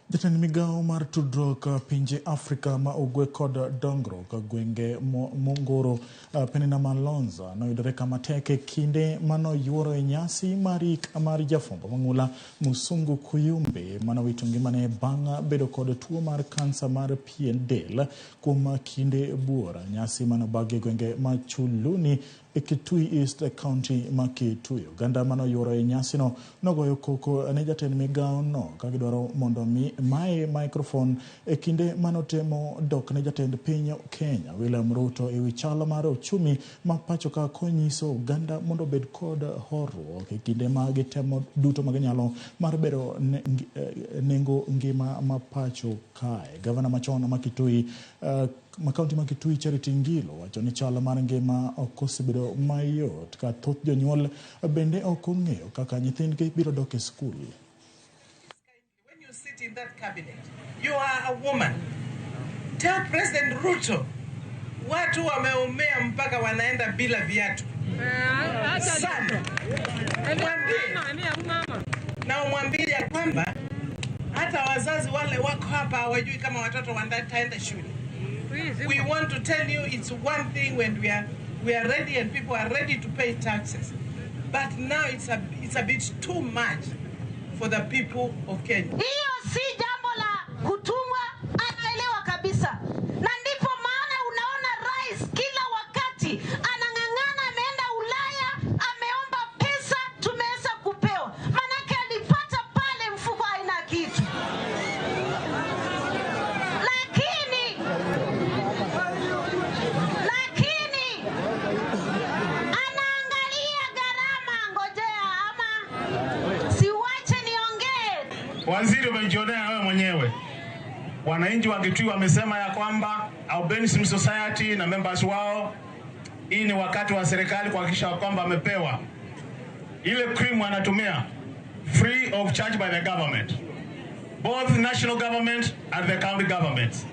Jatend migawo mar tudruok pinje Afrika ma ugwe kod dongruok gwenge mongoro Penina Malonza noyudore kama tek e kinde manoyuoro e nyasi mar ik mar jafwambo mang'ula Musungu Kuyumbe manowito ngimane bang' bedo kod tuo mar kansa mar pien del kuom kinde buora. Nyasi manobagi e gwenge ma Chuluni e Kitui East County ma Kitui. Oganda manoyuoro e nyasino nogoyo koko ne jatend migawo no ka gidwaro mondo mi maye microphone e kinde manotemo dok ne jatend piny Kenya William Ruto e wi chal mar ochumi ma pacho ka konyiso oganda mondo obed kod horuok e kinde ma gitemo duto ma ginyalo mar bero nengo ngima ma pacho kae. Gavana machon ma Kitui ma kaunti ma Kitui Charity Ngilo wacho ni chal mar ngima ok osebedo mayot ka thoth jonyuol bende ok ong'eyo kaka nyithindgi biro dok e skul. When you sit in that cabinet, you are a woman. Tell President Ruto, watu wameumia mpaka wanaenda bila viatu. Sana. Mwambie. Na umwambie ya kwamba hata wazazi wale wako hapa hawajui kama watoto wataenda shule. We want to tell you it's one thing when we are ready and people are ready to pay taxes. But now it's a bit too much for the people of Kenya. Hiyo si jambo la kutumwa, anaelewa kabisa, na ndipo maana unaona rais kila wakati anang'ang'ana, ameenda Ulaya, ameomba pesa, tumeweza kupewa, manake alipata pale mfuko haina kitu, lakini anaangalia gharama. Ngojea ama siwache niongee. Waziri, umejionea wewe mwenyewe. Wananchi wa Kitui wamesema ya kwamba Albinism Society na members wao, hii ni wakati wa serikali kuhakikisha kwamba amepewa ile cream wanatumia free of charge by the government, both national government and the county governments.